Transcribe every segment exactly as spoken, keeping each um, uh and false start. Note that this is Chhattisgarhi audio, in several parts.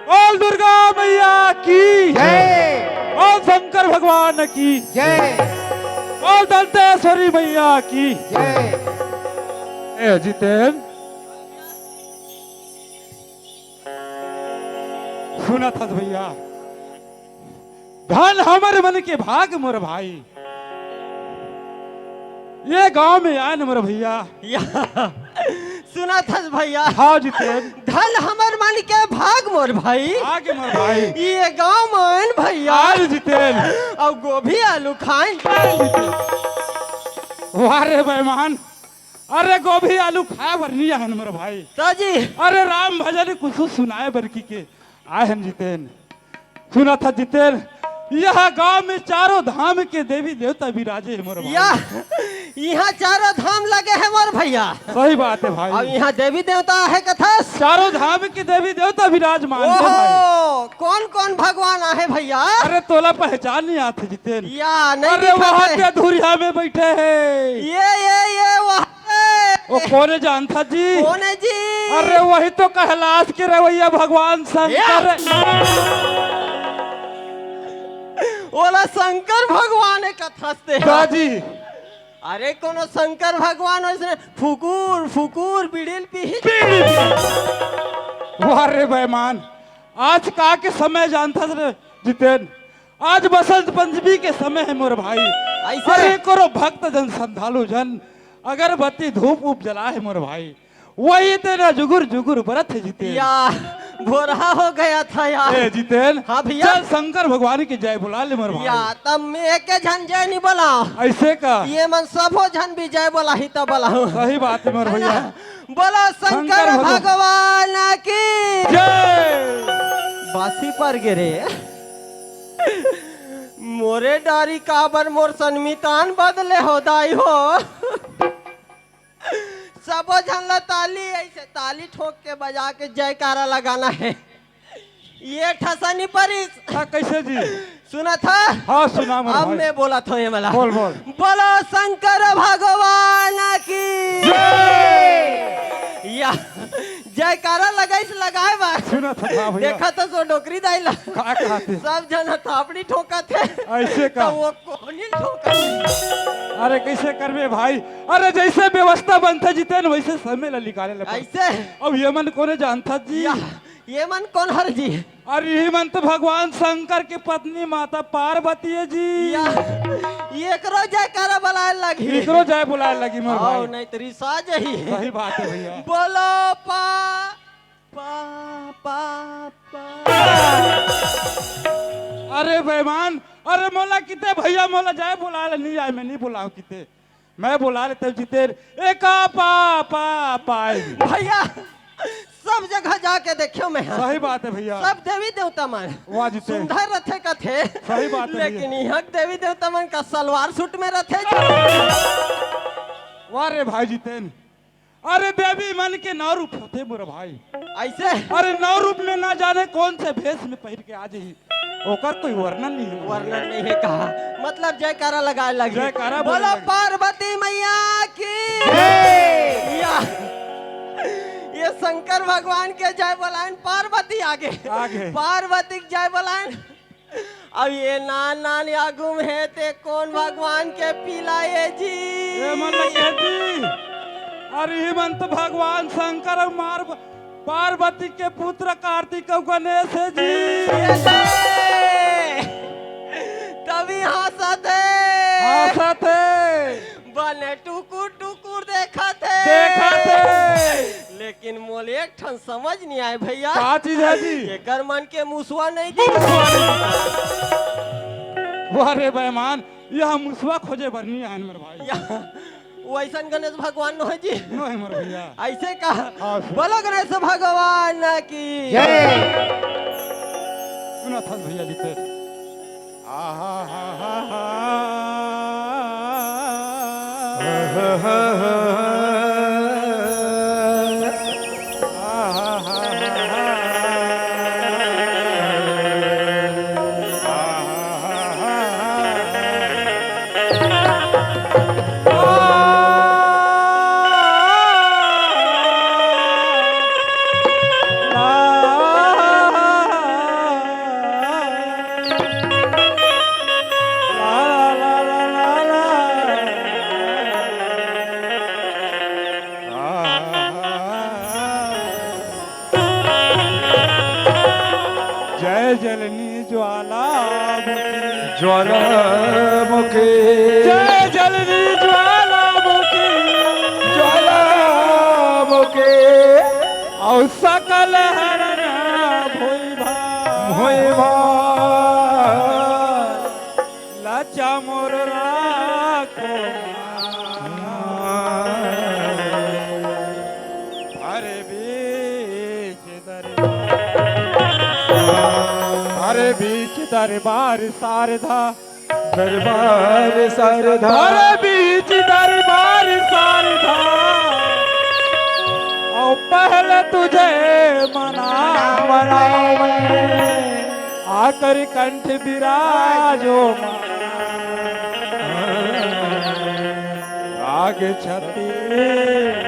बोल दुर्गा मैया की जय। बोल शंकर भगवान की जय। बोल दंतेश्वरी मैया की जय। ए जितेन, सुनत हस भैया, धन हमर मन के भाग मोर भाई। ये गांव में आन मोर भैया। या, सुनत हस भैया। हाँ जितेन। धन हमर मन के भाग मोर भाई। भाग मोर भाई। ये गांव में आन भैया। आज जितेन। अउ गोभी आलू खाए। वाह रे बेईमान, अरे गोभी आलू खाए बर नहीं आए हन मोर भाई। तो जी। अरे राम भजन कुछ सुनाए बर की के आए हन जितेन। सुनत हस जितेन, यह गांव में चारों धाम के देवी देवता विराजे है मोर भाई। या, यहाँ चारों धाम लगे हैं मोर भैया। सही बात है भाई। अब यहाँ देवी देवता है कथस। चारों धाम के देवी देवता विराजमान है भाई। ओहो, कौन कौन भगवान आहे भैया? अरे तोला पहचान नहीं आते जितेन। या, नहीं अरे दिखत वहाँ है। ते धुरिया में बैठे हैं। ये, ये, ये वहाँ वो कोन हे जानथस जी? कोन हे जी? अरे वही तो कैलाश के रवैया भगवान शंकर। ओला शंकर भगवान हे कथस ते। का जी? अरे कोनो शंकर भगवान वइसने फुकुर फुकुर बीड़ी ल पीही। बीड़ी पीही। वाह रे बेईमान, आज का के समय जानथस रे जितेन? आज बसंत पंचमी के समय हे मोर भाई। अइसे? अरे करो भक्त जन, श्रद्धालु जन अगरबत्ती धूप उप जलाए हे मोर भाई, वही तेना जुगुर जुगुर बरत हे जितेन। या, भोरहा हो गया था यार। ए जितेन, हाँ भैया। चल शंकर भगवान के जय बोला ले मोर भाई। या, तब मैं एक झन जय नहीं बोला। अइसे का? ये मन सबो झन भी जय बोलाही तब बोलाहूँ। सही बात हे मोर भैया। बोलो शंकर शंकर भगवान। भगवान की जय। बासी पर गे रे। मोरे डारी काबर मोर सनमितान बदले हो दाई हो। सबो झन ला ताली अइसे ताली ठोक के बजा के जयकारा लगाना हे। ये ठसा नहीं परिस। हाँ, कइसे जी? सुनत हस? हाँ, सुना मोर अब भाई। मैं बोलत हों ये वाला। बोल, बोल। बोलो शंकर भगवान की जय। या जयकारा लगाइस लगाए बा। सुनत हस, हाँ भैया। देखत हस वो डोकरी दाई ला। का कहत हे? सब झन थापड़ी ठोकत हे। अइसे का? त वो कोनी ठोकत हे। अरे कइसे करबे भाई? अरे जइसे व्यवस्था बनथे जितेन वइसे समय ला निकाले ला पड़थे। अइसे? अब ये मन कोन हे जानथस जी? या, ये मन कोन हरे जी? अरे इही मन तो भगवान शंकर के पत्नी माता पार्वती हे जी। या, एकरो जयकारा बोलाए लगही। एकरो जय बोलाए लगही मोर भाई। नहीं तो रिसा जही। सही बात हे भैया। बोलो पा, पा, पा, पा। अरे बेईमान, अरे मोला किते भैया, मोला जय बोलाए ला नहीं आए, मैं नहीं बोलाहूँ किते। मैं बोला लेते जितेन, एका पा, पा, पाए। भैया, सब जगह जाके देखेंव मैं। सही बात हे भैया। सब देवी देवता मन वाह जितेन। सुंदर रथे कथे। सही बात हे भैया। लेकिन इहाँ देवी देवता मन का सलवार सूट में रथे जी। वाह रे भाई जितेन, अरे देवी मन के नौ रूप होथे मोर भाई। अइसे? अरे नौ रूप में ना जाने कोन से भेष में पहिर के आ जही, ओकर कोई वर्णन नहीं हे। वर्णन नहीं हे कहा, मतलब जयकारा लगाए लगही। जयकारा बोले बोलो लगही। पार्वती मैया की जय। या, ये शंकर भगवान के जय बोलाइन, पार्वती आगे। आगे। पार्वती के जय बोलाइन। अब ये नान नान आगू में हे ते कोन भगवान के पीला हे जी? ए मन लगे जी। अरे इही मन तो भगवान शंकर अउ मार पार्वती के पुत्र कार्तिक अउ गणेश हे जी। ये दे। तभी हंसत हे। हंसत हे। बने टुकुर टुकुर देखत देखत हे। लेकिन मोला एक ठन समझ नइ आय भइया। का चीज हे जी? एकर मन के मुसवा नइ दिखत। मुसवा नइ दिखत। वाह रे बेईमान, इहाँ मुसवा खोजे बर नइ आएन मोर भाई। या, वइसन गणेश भगवान नोहे जी। नोहे मोर भइया। अइसे का? हाँ, सर। बोलो गणेश भगवान की। जय। सुनत हस भइया जी तें। आहा हा हा हा। जय जलनी ज्वालामुखी। ज्वालामुखी। जय जलनी ज्वालामुखी। ज्वालामुखी। अउ सकल हरन भुइँभर। भुइँभर। लचा मोर राखो। अरे बीच दरबार, अरे बीच दरबार शारदा, दरबार शारदा। अरे बीच दरबार शारदा, आओ पहले तुझे मना, मना। आकर कंठ विराजो राग छत्तीस।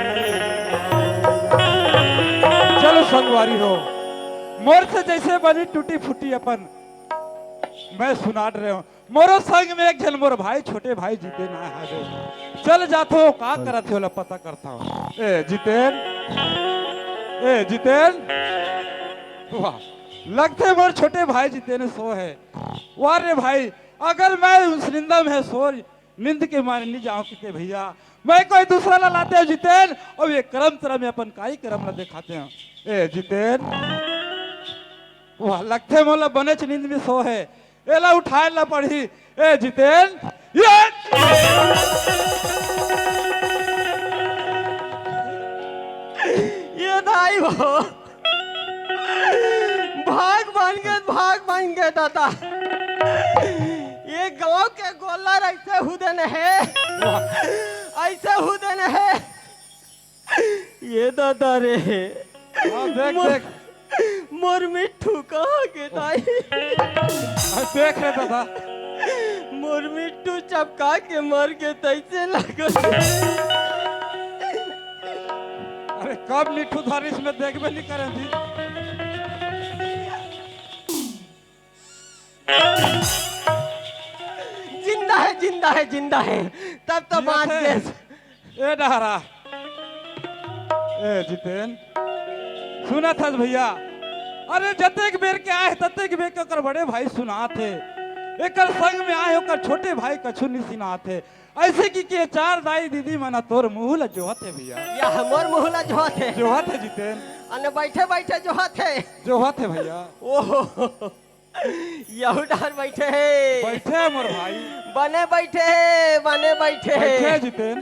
चलो संगवारी हो, मोर से जइसे बनी टूटी फूटी अपन मैं सुनात रहेंव। मोरो संग में एक झन मोर भाई, छोटे भाई जितेन आय हवे। चल जाथों, का करत हे ओला पता करथों। ए जितेन, ए जितेन, वाह, लगथे मोर छोटे भाई जितेन सोए हे। वाह रे भाई, अगर मैं उस निंदा में सोए, नींद के मारे नइ जावंव किते भइया, मैं कोई दूसरा ला लातेंव जितेन, अउ ये करम तरा में अपन कार्यक्रम ला देखातेंव। ए जितेन, वाह, लगथे मोला बनेच नींद में सोए हे, एला उठाए ला पड़ही। ए जितेन, ये, ये दाई हो। भाग बन गे, भाग बन गे दादा। ये गांव के गोल्लर अइसे हुदेन हे, अइसे हुदेन हे। ये दादा रे। हाँ, देख, मोर, देख। मोर मिट्ठू कहाँ गे दाई? हाँ, देख रे दादा। मोर मिट्ठू चपका के मर गे तइसे लागत। अरे कब मिट्ठू धरिस मैं देखबे नइ करेंव जी। जिंदा हे, जिंदा हे, जिंदा हे। तब तो जिंदा बाँच गे। ए डहरा। ए जितेन, सुनत हस भइया? अरे जतेक बेर के आए हे, ततेक बेर के ओकर बड़े भाई सुनात हे। एकर संग में आए हे, ओकर छोटे भाई कछु नइ सुनात हे। अइसे कहिके चार दाई दीदी मन तोर मुँह ल जोहत हे भइया। या मोर मुँह ल जोहत हे। जोहत हे जितेन। अने बइठे बइठे जोहत हे। जोहत हे भइया। ओहो, यहू डहर बइठे हे। बइठे हे मोर भाई। बने बइठे हे, बने बइठे हे। बइठे हे जितेन।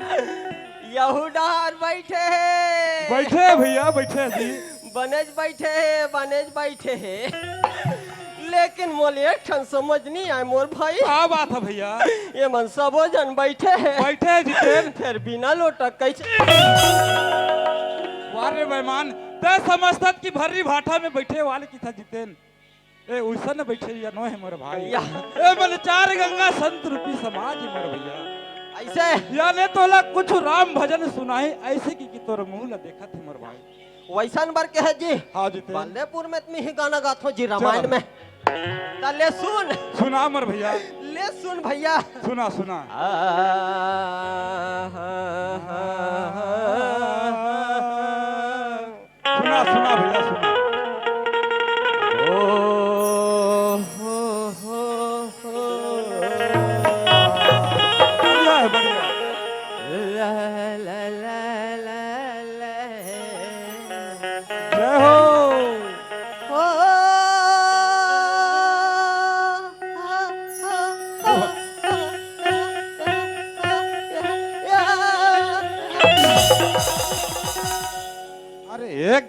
यहू डहर बइठे हे। बइठे हे भइया, बइठे हे जी। बनेच बइठे हे, बनेच बइठे हे। लेकिन मोला एक ठन समझ नइ आय मोर भाई। का बात हे भइया? ये मन सबो झन बइठे हे। बइठे हे जितेन। फेर बिना लोटा कइसे? वाह रे बेईमान, तें समझथस कि भर्री भाठा में बइठे वाले कहिथस जितेन। ए, उइसन बइठे या नोहे मोर भाई। या। ए, मन चार गंगा संत रूपी समाज हे मोर भइया। अइसे? याने तोला कुछ राम भजन सुनाही, अइसे कहिके तोर मुँह ल देखत हे मोर भाई। वइसन बर कहे जी। हाँ जी, तें। बल्लेपुर में त मैं ही गाना गाथों जी, रामायण चल। में। त ले सुन। सुना मोर भइया। ले सुन भइया। सुना, सुना। आ, हा, हा, हा, हा। सुना, सुना भइया, सुना। ओ, हो, हो, हो। बढ़िया हे, बढ़िया। ला, ला, ला,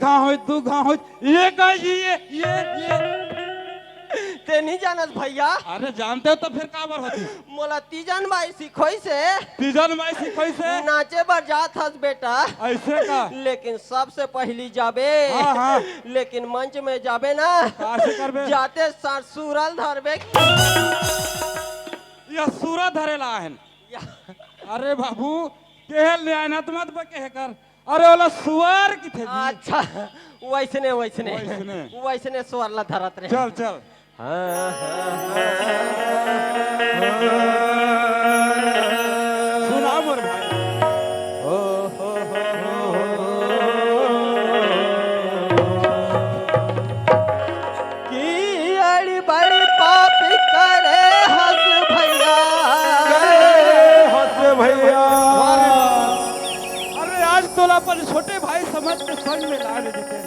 घाव होई, दू घाव होई, ये का, ये, ये, ये, ये। ते नहीं जानस भैया। अरे जानते हो तो फिर काबर होती? मोला तीजन बाई सिखोइस हे। तीजन बाई सिखोइस हे? नाचे बर जात हस बेटा। ऐसे का? लेकिन सबसे पहली जाबे। हाँ, हाँ। लेकिन मंच में जाबे ना। कासे करबे? जाते साथ सुरल धरबे। ये सुरा धरे ला हन। या। अरे बाबू, केहल ले आयन त मत बके कर। अरे ओला सुअर किथे जी? अच्छा, वैसने, वैसने। वैसने। वैसने सुअर ला धरत रहे। चल, चल। हाँ, हाँ, हाँ। सुना मोर भाई। ओ हो हो हो। की अड़ी बड़ी पापी करे हस भैया। करे हस भैया। अरे आज तोला अपन छोटे भाई समझ के संग में ला ले जितेन।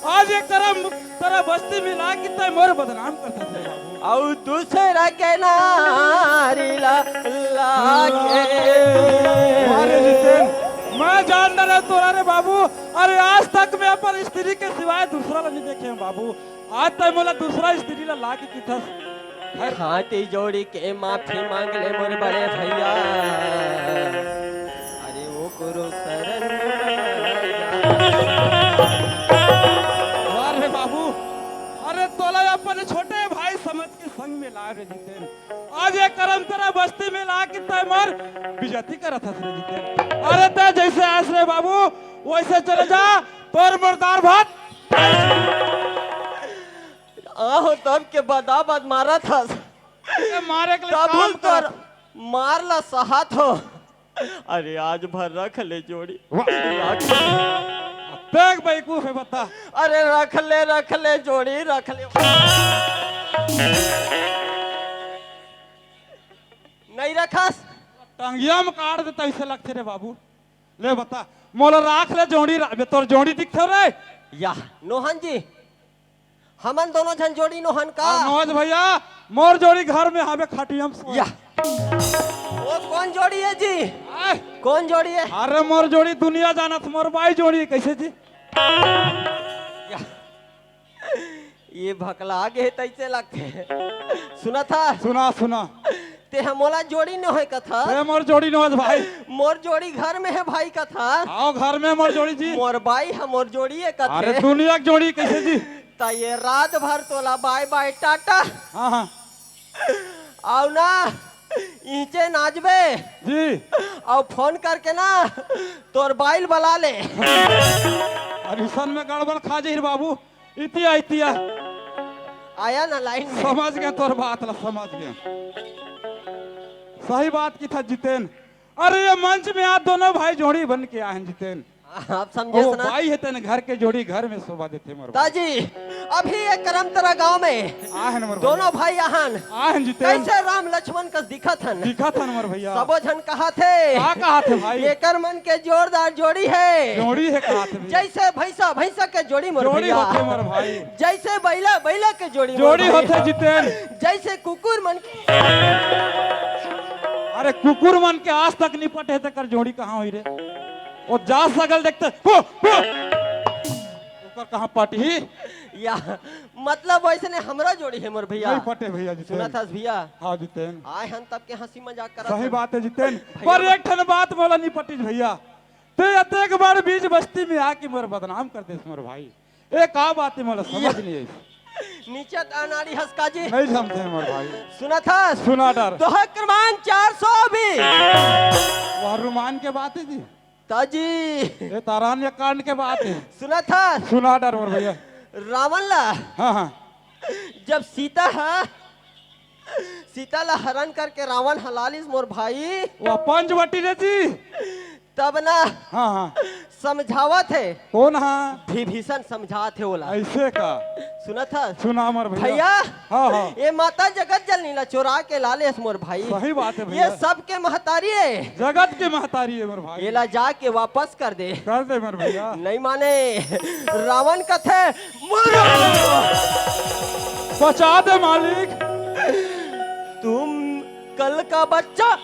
आज ये करम तेरा बस्ती में ला के तय मोर बदनाम करता था बाबू। अउ दूसरा के नारी ला, ला के तू। अरे जितेन, मैं जान डरे तोरा रे बाबू। अरे आज तक मैं अपन स्त्री के सिवाय दूसरा ला नहीं देखे हूँ बाबू। आज तक मोला दूसरा स्त्री ला लाके किथस। हाथ जोड़ी के माफी मांग ले मोर बड़े भैया। अरे ओ गुरु शरण। वाह रे बाबू, अरे तोला अपन छोटे भाई समझ के संग में ला रे जितेन। आज ये करम तेरा बस्ती में ला के तय मोर बेइज्जती करत हस रे जितेन। अरे तय जैसे आस रे बाबू वैसे चले जा, तोर मोर दार भात। आहो, तब के बदा बद मारत हस। ए, मारे के लिए तब काम तोर करत। मार ला सहत हो। अरे, आज भर रख ले जोड़ी। वाह। रख। देख बेवकूफ है, बता। अरे, रख ले, रख ले जोड़ी, रख ले। नहीं रखस? टंगिया में काट देता, ऐसे लगते रे बाबू। ले बता, मोला राख ले जोड़ी, रा-, बे तोर जोड़ी दिखथे रे। या, नोहन जी, हमन दोनों झन जोड़ी नोहन का? अरे नोहन भैया, मोर जोड़ी घर में हवे खटिया में सोए। या। वो कौन जोड़ी है जी? आय। कौन जोड़ी है? अरे मोर जोड़ी दुनिया जानत, मोर बाई जोड़ी कैसे जी? या। ये भकला गे तैसे लगथे। सुनत हस? सुना, सुना। ते ह मोला जोड़ी नोहे कथस। ते मोर जोड़ी नोहे भाई। मोर जोड़ी घर में है भाई कथस। आओ घर में मोर जोड़ी जी। मोर बाई ह मोर जोड़ी है कथे। अरे दुनिया के जोड़ी कैसे जी? त ये रात भर तोला बाय बाय टाटा। हाँ, हाँ। आओ ना, इचे नाचबे। जी। आओ फोन करके ना, तोर बाइल बला ले। अरे सन में गड़बड़ खा जाही रे बाबू। इतिया, इतिया। आया ना लाइन में। समझ गए तोर बात ला, समझ गए। सही बात किथस जितेन। अरे ये मंच में आज दोनों भाई जोड़ी बन के आए हैं जितेन। आप समझे ओ, सुना? बाई हे तेन घर के जोड़ी घर में शोभा देथे मोर भाई। ताजी, अभी ये करमतरा गांव में आए हैं मोर भाई। दोनों भाई आहन। आए हैं जितेन। कैसे राम लक्ष्मण कस दिखत हन। दिखत हन मोर भैया। सबो झन कहा थे। का कहा थे भाई? एकर मन के जोरदार जोड़ी है। जोड़ी है कहा थे भैया। जैसे भैंसा, भैंसा के जोड़ी मोर जोड़ी भैया। होथे मोर भाई। जैसे बैला, बैला के जोड़ी मोर जोड़ी भाई। होथे जितेन। जैसे कुकुर मन के। अरे कुकुर मन के आज तक नहीं पटे, तेकर जोड़ी कहाँ होई रे? वो जा सगल देखते, हु, हु। ओकर कहाँ पटही? या, मतलब वैसने हमरा जोड़ी है मोर भैया। नहीं पटे भैया जितेन। सुनत हस भैया? हाँ जितेन। आए हन तब के हंसी मजाक करत सही हन। बात है जितेन। भैया पर एक ठन बात मोला नहीं पटिस भैया। ते अतेक बड़ बीच बस्ती में आके मोर बदनाम कर देस मोर भाई। ए का बात है मोला समझ या। नहीं आई। नीचे त अनाड़ी हस का जी। नहीं समझे मोर भाई। सुनत हस? सुना डर। दोहा क्रमांक चार सौ भी। वह रुमान के बात है जी। ताजी। ए तारान या कांड के बात है। सुनत हस? सुना डर मोर भैया। रावण ला। हाँ, हाँ। जब सीता हा, सीता ला हरण करके रावण हलालिस मोर भाई। वह पंचवटी रे जी। तब ना हाँ, हाँ। समझावत हे। कौन हा? विभीषण समझात हे ओला। ऐसे का? सुनत हस? सुना मोर भैया। भैया, हाँ, हाँ। ये माता जगत जननी ला चोरा के लालेस मोर भाई। सही बात है भैया। ये सबके महतारी है। जगत के महतारी है मोर भाई। एला जाके वापस कर दे। कर दे मोर भैया। नहीं माने। रावण कथे, "मरो।" बचा दे मालिक। तुम कल का बच्चा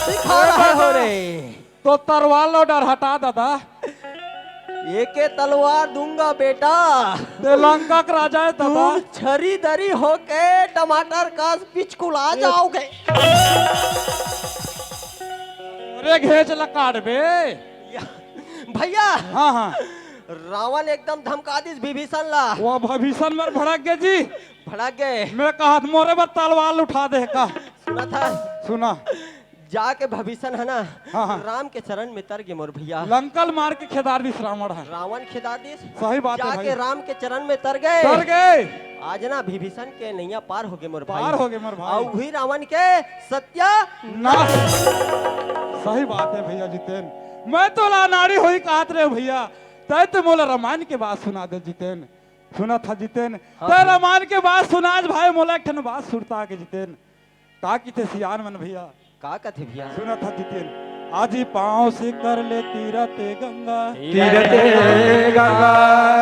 सिखा रहे हो रे। तो तरवार लो डर हटा दादा। एके तलवार दूंगा बेटा। ते लंका के राजा है दादा। तुम छरी दरी होके टमाटर का पिचकुला जाओगे। अरे घेच ला काट बे। या, भैया। हाँ, हाँ। रावण एकदम धमका दिस विभीषण ला। वो विभीषण मर भड़क गे जी। भड़क गे। मैं कहा मोरे बर तलवार उठा दे का। सुना था। सुना। जाके विभीषण है ना, हाँ, हाँ। राम के चरण में तर गे मोर भैया। लंका ल मार के खेदार दिस रावण है। रावण खेदार दिस। सही बात है जाके भाई। राम के चरण में तर गे। तर गे। आज ना विभीषण के नैया पार हो गे मोर भाई। पार हो गे मोर भाई। अउ वही रावण के सत्या नाश। सही बात है भैया जितेन। मैं तो लानाड़ी होई कहत रहे भैया। तय तो मोला रामायण के बात सुना दे जितेन। सुना था जितेन। हाँ तय भैया। रामायण के बात सुना आज भाई मोला एक ठन बात सुरता के जितेन। का किथे सियान मन भैया? का कथे भैया? सुना था जितेन। आज ही पाँव से कर ले तीरथ गंगा। तीरथ गंगा।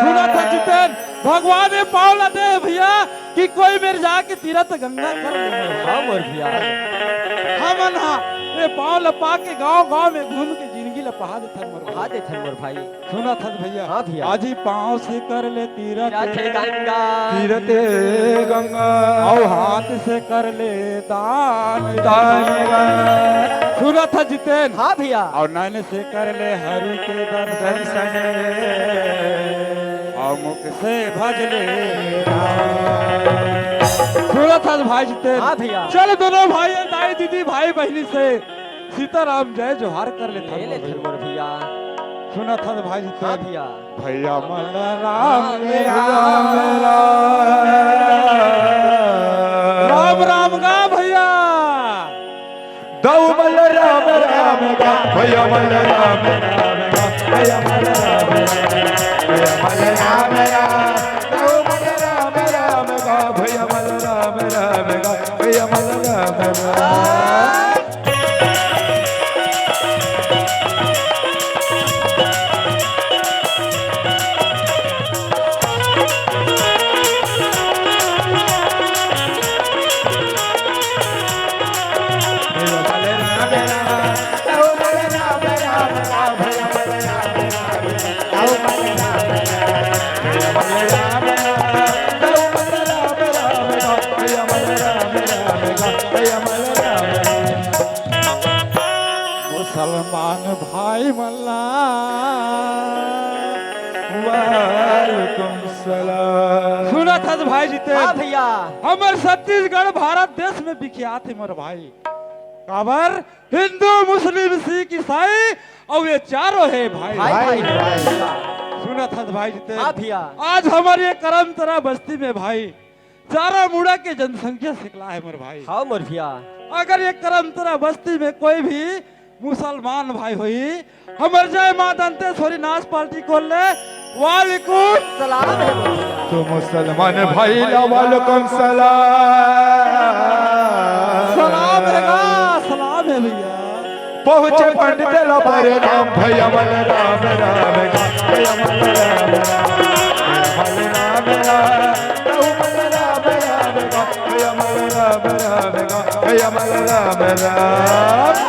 सुना था जितेन, भगवान ये पाँव ला दे भैया कि कोई मेरे जाके तीरथ गंगा कर ले। हाँ मोर भैया। हमन हा ये पाँव ला पा के गांव गांव में घूम के जिंदगी ला पहा देथन मोर भैया। पहा देथन मोर भाई। सुना था भैया। हाँ भैया। आज ही पाँव से कर ले तीरथ। तीरथ गंगा। तीरथ गंगा। अउ हाथ से कर ले दान। दान गंगा। सुना था जितेन। हाँ भैया। अउ नैन से कर ले हरि के दर्शन। दर्शन। अउ मुख से भज ले राम। सुना था भाई जितेन। हाँ भैया। चल दोनों भाई, दाई दीदी, भाई बहनी से सीताराम जय जोहार कर लेथन ले लेथन मोर भैया। सुना था भाई जी हाँ तो। भैया। भैया मन राम राम राम। राम राम गा भैया। दऊ मन राम राम गा, भैया मन राम राम गा, भैया मन राम राम, भैया मन राम राम, दऊ मन राम राम गा, भैया मन राम राम गा, भैया मन राम राम। मुसलमान भाई मन ला वालेकुम सलाम। सुनत हस भाई जितेन? हाँ भैया। हमर छत्तीसगढ़ भारत देश में विख्यात हे मोर भाई। काबर? हिंदू, मुस्लिम, सिख, ईसाई अउ ये चारों हे भाई। भाई, भाई, भाई। सुनत हस भाई जितेन? हाँ भैया। आज हमर ये करमतरा बस्ती में भाई चारा मुड़ा के जनसंख्या सिकला हे मोर भाई। हाँ मोर भैया। अगर ये करमतरा बस्ती में कोई भी मुसलमान भाई होई, हमर जय माँ दंतेश्वरी नाच पार्टी खोल ले, वालेकुम सलाम हे मोर भैया। तो मुसलमान भाई ला वालेकुम सलाम। सलाम हे गा, सलाम हे भैया। पहुँचे पंडित ला प्रणाम, भैया मन राम राम गा, भैया मन राम राम, भैया मन राम राम, भैया मन राम राम गा, भैया मन राम राम गा, भैया मन राम राम।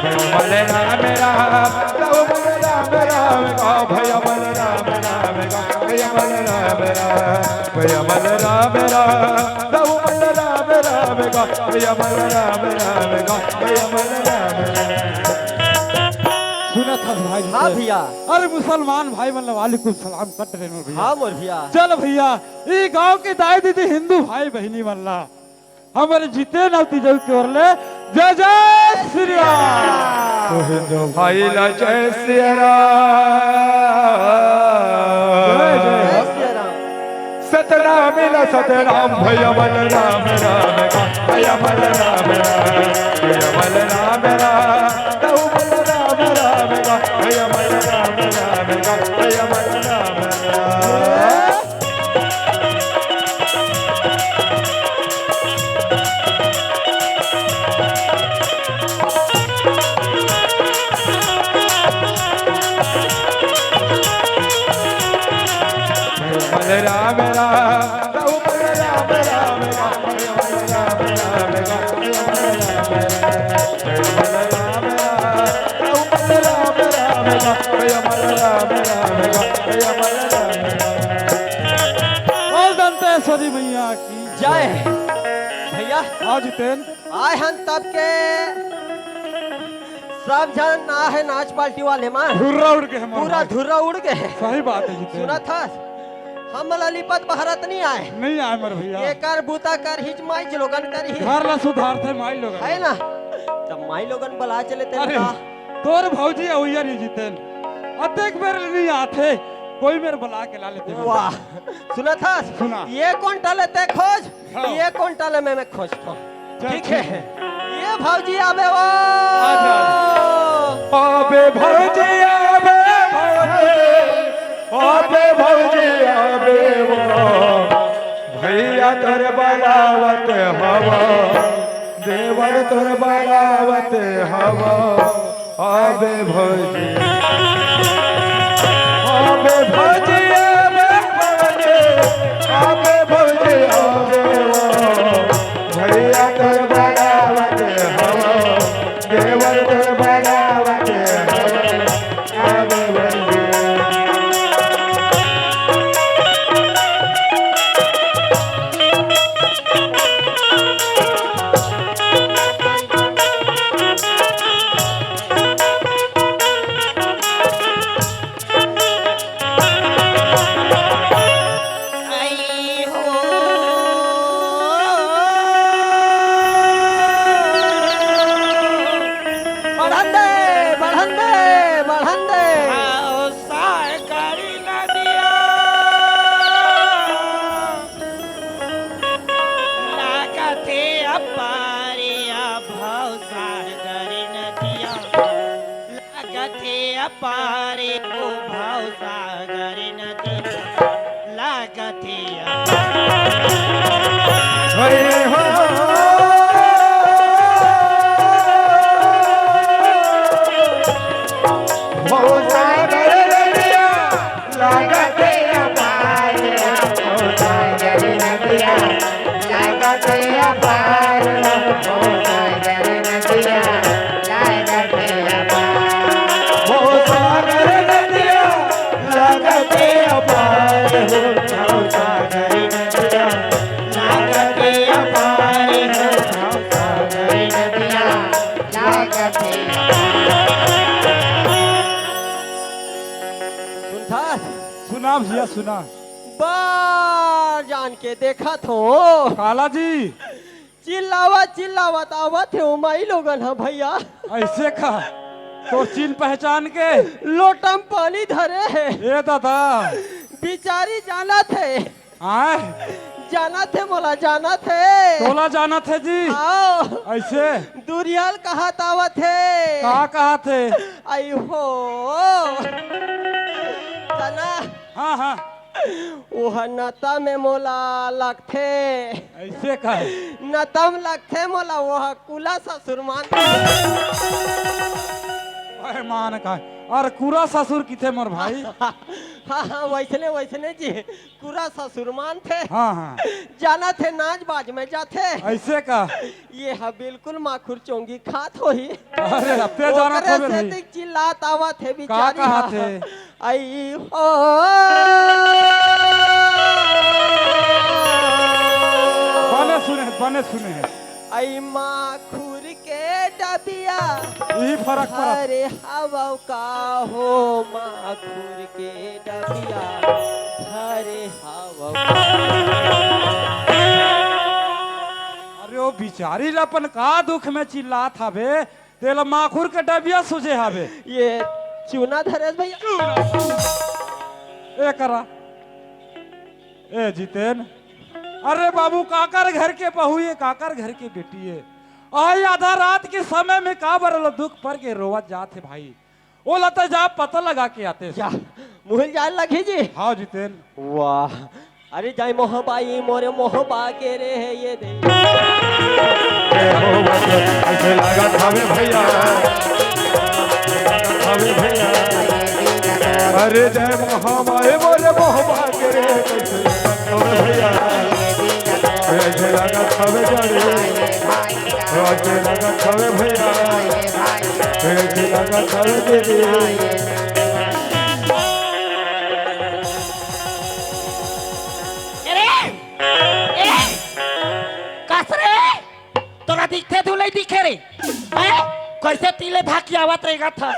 भैया मन राम राम, लव मन राम राम, ओ भैया मन राम राम, भैया मन राम राम, भैया मन राम राम, लव मन राम राम, भैया मन राम राम, भैया मन राम राम। सुनत हस भाई? हाँ भैया। अरे मुसलमान भाई मन ला वालेकुम सलाम कट रहे हो भैया। हाँ मोर भैया। चल भैया, ई गांव के दाई दीदी हिंदू भाई बहिनी मन ला हमर जितेन अउ तिजऊ के ओर ले जय जय श्री राम। तो हिंदू भाई ला जय श्री राम। जय जय। जय श्री राम। सतनाम मिला सतनाम, भैया बलराम राम का, भैया बलराम राम, भैया बलराम राम, दऊ बलराम राम का, भैया बलराम राम का, भैया बलराम राम। भैया, हाँ जितेन। आए हन तब के सब झन आहे नाच पार्टी वाले मन। धुर्रा उड़ गे हे मोर पूरा भाई। धुर्रा उड़ गे हे। सही बात हे जितेन। सुनत हस, हमला लिपत बहरत नइ आए। नइ आए मोर भैया। एकर बूता करही माईलोगन करही। घर ला सुधारथे माईलोगन। हे ना? त माईलोगन बला चले तेन अरे, का। तोर भौजी अवइया नइ जितेन। अतेक बेर नइ आथे, कोई मेर बला के ला लेते। वाह, सुनत हस? सुना। ए कोंटा ले ते खोज, हाँ। ए कोंटा ले मैं, मैं खोजथों। चल, ठीक हे। ठीक हे। ए भौजी आबे वो। आ जा। आबे भौजी, आबे भौजी, आबे भौजी, आबे वो। भैया तोर बलावत हवा, देवर तोर बलावत हवा। आबे भौजी, आबे भौजी, आबे भौजी, आबे भौजी, आबे वो। भैया तोर बलावत हवा, देवर तोर बलावत हवा। आबे भौजी। बढ़न दे, बढ़न दे, बढ़न दे। आओ साय करी नदिया। लागथे अपारे अभाव सागरी नदिया। लागथे अपारे ओ भाव सागरी नदिया। लागथे अपारे। हरे हो। भाव सागरी नदिया। लागथे अपार, ओ सागर नदिया, लागथे अपार, ओ सागर नदिया, लागथे अपार। ओ सागर नदिया, लागथे अपार, ओ सागर नदिया, लागथे अपार, ओ सागर नदिया, लागथे अपार। सुनथस? सुना भैया, सुना। बार जान के देखत हों। काला जी। चिल्लावत, चिल्लावत आवत हे ओ माईलोगन ह भैया। अइसे का? तोर चिन्ह पहचान के? लोटा म पानी धरे हे। ए दादा। बिचारी जानत हे। आय? जानत हे मोला, जानत हे। तोला जानत हे जी? हाँ। अइसे? दुरिहा ले कहत आवत हे। का कहत हे? अई हो। तना। हाँ, हाँ। ओह नता में मोला लगथे। अइसे का? नता में लगथे मोला, ओह कुला ससुर मानथे। अरे मान का? अरे कुला ससुर किथे मोर भाई? हाँ, हाँ, वइसने, वइसने जी। कुला ससुर मानथे। हाँ, हाँ। जानत हे नाच बाज में जाथे। अइसे का? ए ह बिल्कुल माखुर चोंगी खात होही। अरे, अब ते जानत ओकरे हबे से भाई। ते चिल्लात आवत हे का बिचारी कहत ह। हे? अई हो। बने सुने, बने सुने। अई माखुर के डबिया। इही फरक पड़त। अरे हवव का हो माखुर के डबिया। अरे हवव का। अरे ओ बिचारी ल अपन का दुख में चिल्लात हबे? तेला माखुर के डबिया सूझे हवे। ए चूना धरेस भैया। ए करा। ए जितेन। अरे बाबू, काकर घर के बहू ए, काकर घर के बेटी ए। आई आधा रात के समय में काबर ओला दुख पर के रोवत जात हे भाई। ओला त जा पता लगा के आते। जा, मुहिल जाए लगही जी। हाँ जितेन। वाह, अरे जाय मोहबाई मोरे मोहबा के रे हे ये दे। ए हो बस, अइसे लागत हवे भैया, हवे भैया। अरे जाय मोहबाई मोरे मोहबा के रे, कइसे लागत हवे भैया। अइसे लागत हवे जाने, अइसे लागत हवे भैया। अइसे लागत हवे दीदी। ए रे! ए रे! अरे, तोला दिखथे धुलाई दिखे रे? हैं? कैसे तीले धाकी आवत रहेगा था?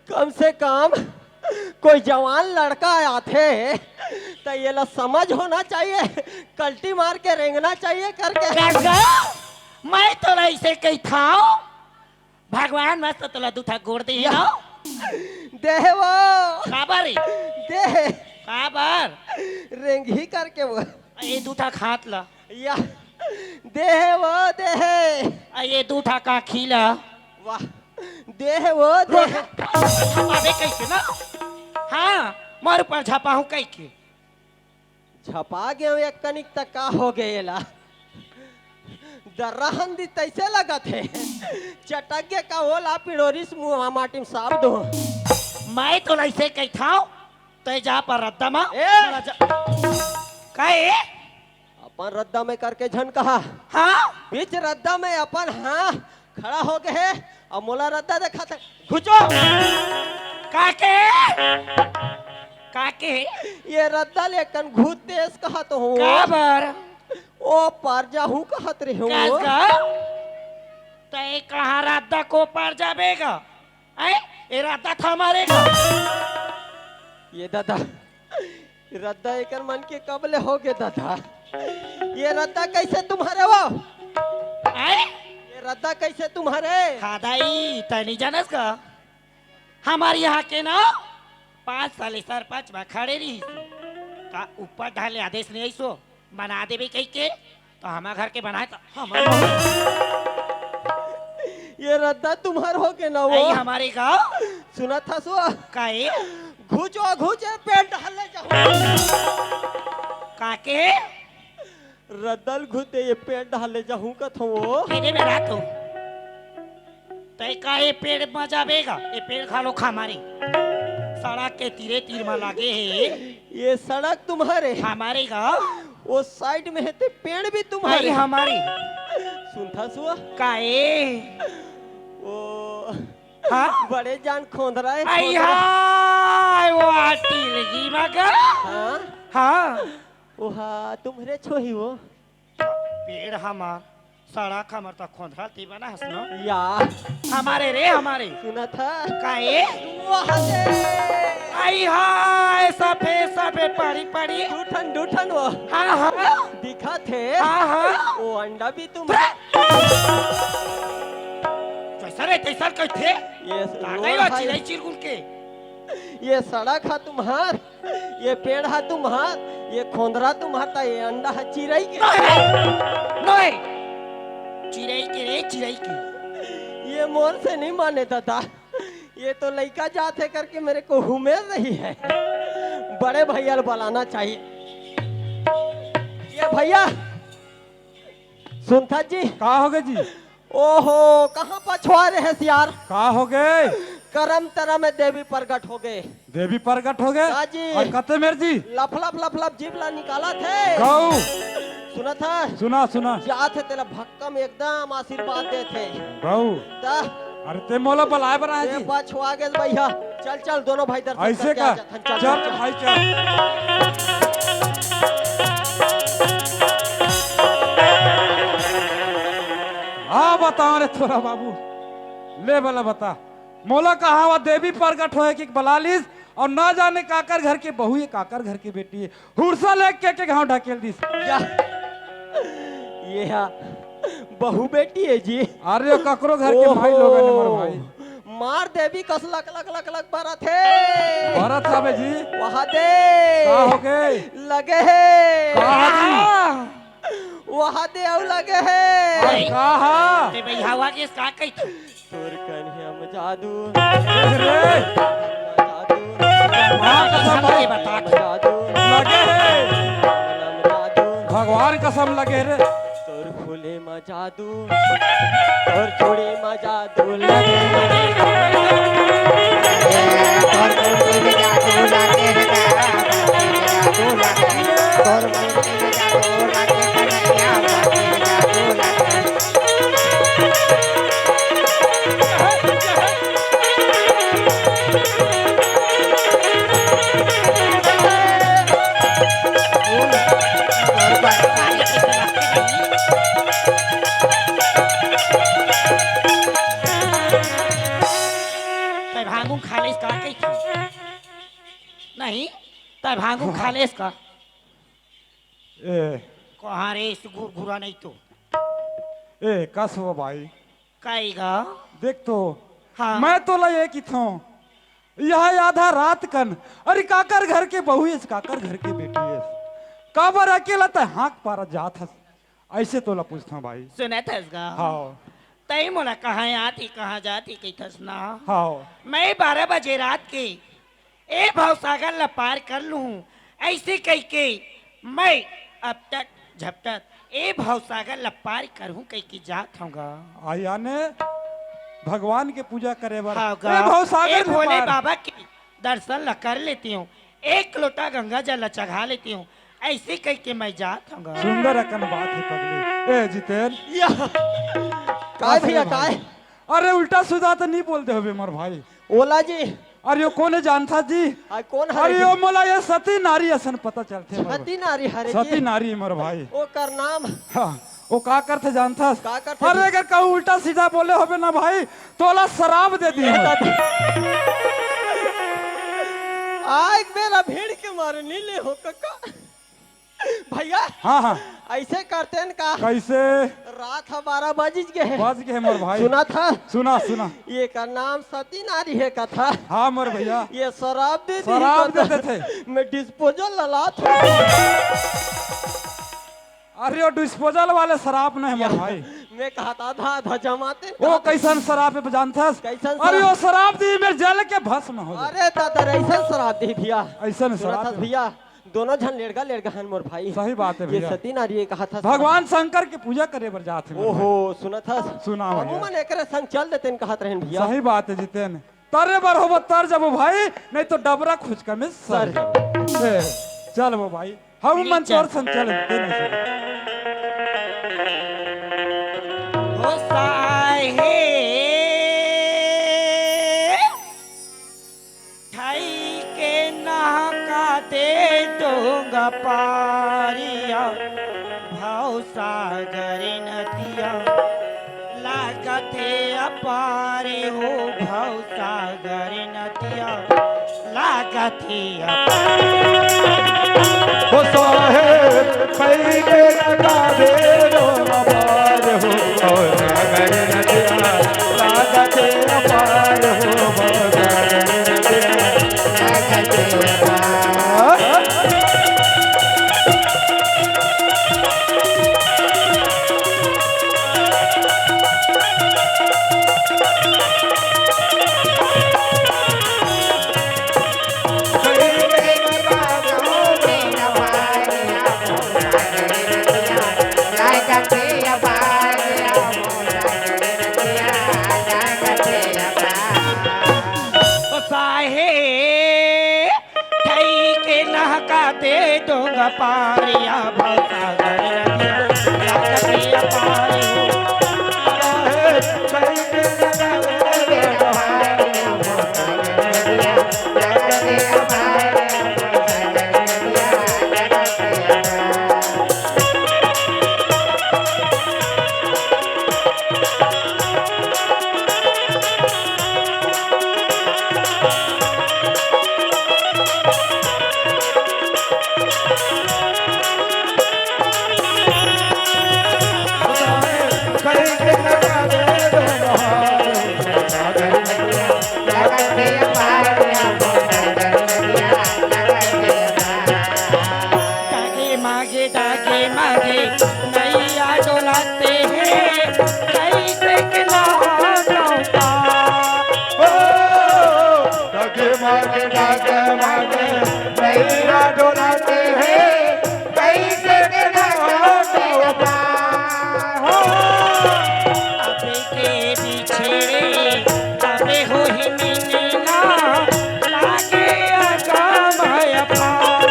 कम से कम कोई जवान लड़का आथे, त ये ला समझ होना चाहिए, कल्टी मार के रेंगना चाहिए करके। काका, मैं तोला इसे कही था, भगवान मस्त तोला दू ठा गोड़ दे या। ना। दे हे वो। काबर रे? दे हे। काबर? रेंगही करके वो। ये दू ठा हाथ ला। या। दे हे वो, दे हे। आ ये दू ठा काखी ला। वाह। दे हे वो, दे हे। झपाबे कैसे ना? हाँ, मार ऊपर झपाहूँ कह के। झपा गए एक कनिक तक का हो गए ला? दर्रा हंदी तैसे लगत हे। चटक गे का ओला पिड़ोरिस मुँह माटी में साफ दो। मैं तो ऐसे कहता हूँ, तै जा पर रद्दा मा। ए! जा। का ए? अपन रद्दा में करके झन कहा। हाँ? बीच रद्दा में अपन हाँ खड़ा हो गए हे, अब मोला रद्दा देखा था। घुचो। काके? काके? ये रद्दा लेकन घुस देस कहत हूँ। काबर? ओ पार जाहूँ कहत रहे हूँ। काका? तै कहाँ रद्दा को पार जाबेगा? ऐ, ए रद्दा था मारेगा। ये दादा, रद्दा एकर मन के कब ले हो गे दादा? ये रद्दा कैसे तुम्हारे वो? ऐ? ये रद्दा कैसे तुम्हारे? हाँ दाई, तै नहीं जानस का? हमारे यहाँ के ना पाँच साल सरपंच में खड़े रही, का ऊपर ढाले आदेश नहीं आई सो? बना देबे कहि के, तो हमार घर के बनाए तो हमार ये रद्दा तुम्हार हो के ना वो? आई हमारे गाँव। सुना था सो? काए? घुचो घुचे पेंट हल्ले जाओ। काके? रद्दल घुते ये पेंट हल्ले जाहूँ कथो वो। तेरे में रात हो। तै का ये पेड़ म जाबेगा? ये पेड़ घलो हमारे। सड़क के तीरे तीर म लागे हे। ये सड़क तुम्हारे? हमारे गा। वो साइड में हे ते पेड़ भी तुम्हारे? नहीं, हमारे। सुनथा सुआ? काए? वो हाँ? बड़े जान खोंदरा हे, आई खोंदरा। हाय, वो आटी लगी मगर। हाँ? हाँ। ओहा, तुम्हरे छोही वो। पेड़ हमार, सड़क हमार, त खोंधरा ती बना हस न? या। हमारे रे, हमारे। सुना था? काए? वाह दे। आई हाय, सफे, सफे, पड़ी, पड़ी। डूठन, डूठन वो। हाँ, हाँ। दिखा थे। हाँ, हाँ। वो अंडा भी तुम। कैसा रे, कैसा कहते? ये तागई वो वा हाय। चिरई चिरगुन के। ये सड़क हा तुम्हार। ये पेड़ हा तुम्हार, ये खोंदरा तुम्हार, त ये अंडा हा चिरई के। नहीं, नहीं। चिरई के रे, चिरई के। ये मोर से नहीं माने दादा, ये तो लइका जात हे करके मेरे को हुमेर रही है। बड़े भैया ल बलाना चाहिए। ये भैया, सुनथा जी। का हो गे जी? ओहो, कहाँ पछुआ रहे हस यार? का हो गे? करम तरा में देवी प्रगट हो गे। देवी प्रगट हो गे? का जी? अउ कते मेर जी? लफलफ लफलफ जीभ ला निकालत हे। गऊ। सुनथा? सुना, सुना। जात हे तेला भक्कम एकदम आशीर्वाद देत हे। गऊ। त अरे ते मोला बलाए बर आए जी। पछुआ गे भैया। चल, चल, दोनों भाई दर्शन करके आ जाथन। चल, चल, चल। भाई, चल। हाँ, बताओ रे छोरा बाबू, ले बला बता, मोला कहा हुआ देवी प्रगट होए के बला लिस, अउ ना जाने काकर घर के बहू हे, काकर घर के बेटी हे, हुरसा लेके के घाव ढकेल दिस। या, ये हा बहू बेटी हे जी। अरे, ककरो घर के भाई लोग हे, हमर भाई। मार देवी कस लक लक लक लक बरत हे। बरत हवे जी। वहा दे। का हो गे? लगे हे। का जी? वहा दे अउ लगे हे। अउ का हा? ते भई हवा के का कही? तोर कनिहा म जादू। देख रे। जादू। माँ कसम हे। जादू। लगे हे। जादू। भगवान कसम लगे रे। तोर फूले म जादू। तोर चूड़ी म जादू लगे। भांगू खा लेस का? ए। कहाँ रे, इस गुरगुरा नहीं तो। ए, कस हो भाई? काई गा? देख तो, हाँ। मैं तोला ये किथों, यह आधा रात कन, अरे काकर घर के बहू एस, काकर घर के बेटी एस, काबर अकेला तैं हाँक पारा जात हस, ऐसे तोला पूछथों भाई। सुनत हस गा? हाँ। तैं मोला कहाँ आती, कहाँ जाती कहिथस ना? हाँ। मैं बारह बजे रात के ए भवसागर ल पार कर लूं, ऐसे कहिके मैं अपटक झपटक ए भवसागर ल पार करहूं कहिके जात हूं गा। आ, याने भगवान के पूजा करे बर हाँ गा। ए भवसागर ए में भोले पार। बाबा के दर्शन ल कर लेती हूँ, एक लोटा गंगा जल ल चढ़ा लेती हूँ, ऐसे कहिके मैं जात हूँ गा। सुंदर अकन बात हे पगली। ए जितेन। या। काय अरे भैया, भाई। काय? अरे उल्टा सीधा तो नहीं बोल दे होबे मोर भाई। ओला जी। अरे यो कोन हे जानथस जी? आ, कोन हरे अरे जी? यो मोला ये सती नारी असन पता चलथे मोर। सती नारी हरे जी? सती नारी मोर भाई। ओकर नाम? हाँ, वो का करथे जानथस? का करथे अरे जी? अगर कहूँ उल्टा सीधा बोले होबे ना भाई, तोला शराब दे दी। आय मेरा भेड़ के मारे नहीं ले हो कका। भैया, हाँ, हाँ। ऐसे करते हैं का? कैसे? रात ह बारह बज गए। बज गए मोर भाई। सुना था? सुना, सुना। ये का नाम सती नारी हे कथा। हाँ मोर भैया। ये शराब दे दी शराब कथा। दे देथे। मैं disposal ललात हूँ। अरे वो disposal वाले शराब नहीं मोर भाई। मैं कहता था, था जमाते वो कहता। कैसन शराब हे जानथस? कैसन अरे शराब? वो शराब दी मेरे जल के भस्म हो जाए। अरे दादा, ऐसन शराब दी भैया। ऐसन सुना शराब था हे। भैया। दोनों झन लेड़गा लेड़गा हन मोर भाई। सही बात हे ये भैया। सती नारी ये कहा था भगवान शंकर के पूजा करे बर जात हे मोर ओहो, भाई। सुना था। सुना अब भैया। मन एकरे संग चल देते न कहत रहन भैया। सही बात हे जितेन। तरे बर होबो तर जबो भाई, नहीं तो डबरा खुचका में सर सर। जाबो। ए, चल वो भाई, हम ले मन चल। तोर संग चल देते नहीं सर। हो साहेब। ठाई के नहका दे डोंगा पारिया, भवसागर नदिया लागत हे अपार हो, भवसागर नदिया लागत हे अपार। हो साहेब, ठाई के नहका दे डोंगा पार हो, भवसागर नदिया लागत हे अपार हो, भवसागर नदिया। साहेब, ठाई के नहका दे डोंगा पारिया, भवसागर नदिया लागत हे अपार हो। डागे मागे, डागे मागे, नैया डोलाते हैं, कैसे के नहाता हूँ पार। ओ, डागे मागे, डागे मागे, नैया डोलाते हैं, कैसे के नहाता हूँ पार। हो, अबे के बिछेड़े, अबे होही मिलना, लागे अगम है अपार।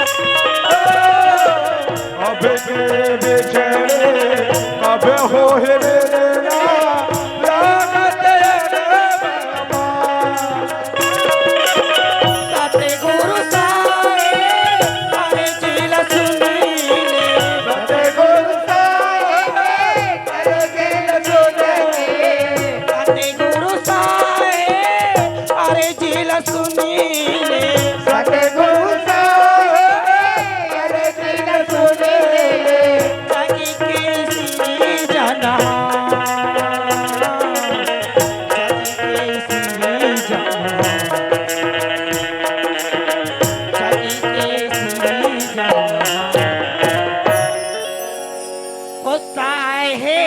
अबे के बिछेड़े, अबे होही मिलना, लागत है अगम है अपार। सतगुरु साहेब, अरे जी ला सुनी ले। सतगुरु साहेब, अरे जी ला सुनी ले। सतगुरु साहेब, अरे जी ला सुनी ले। सतगुरु साहेब, हे,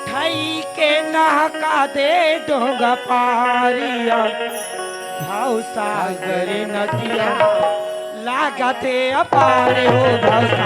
ठई के नहका दे डोंगा पारिया, भाव सागर नदिया लागते अपार हो भाव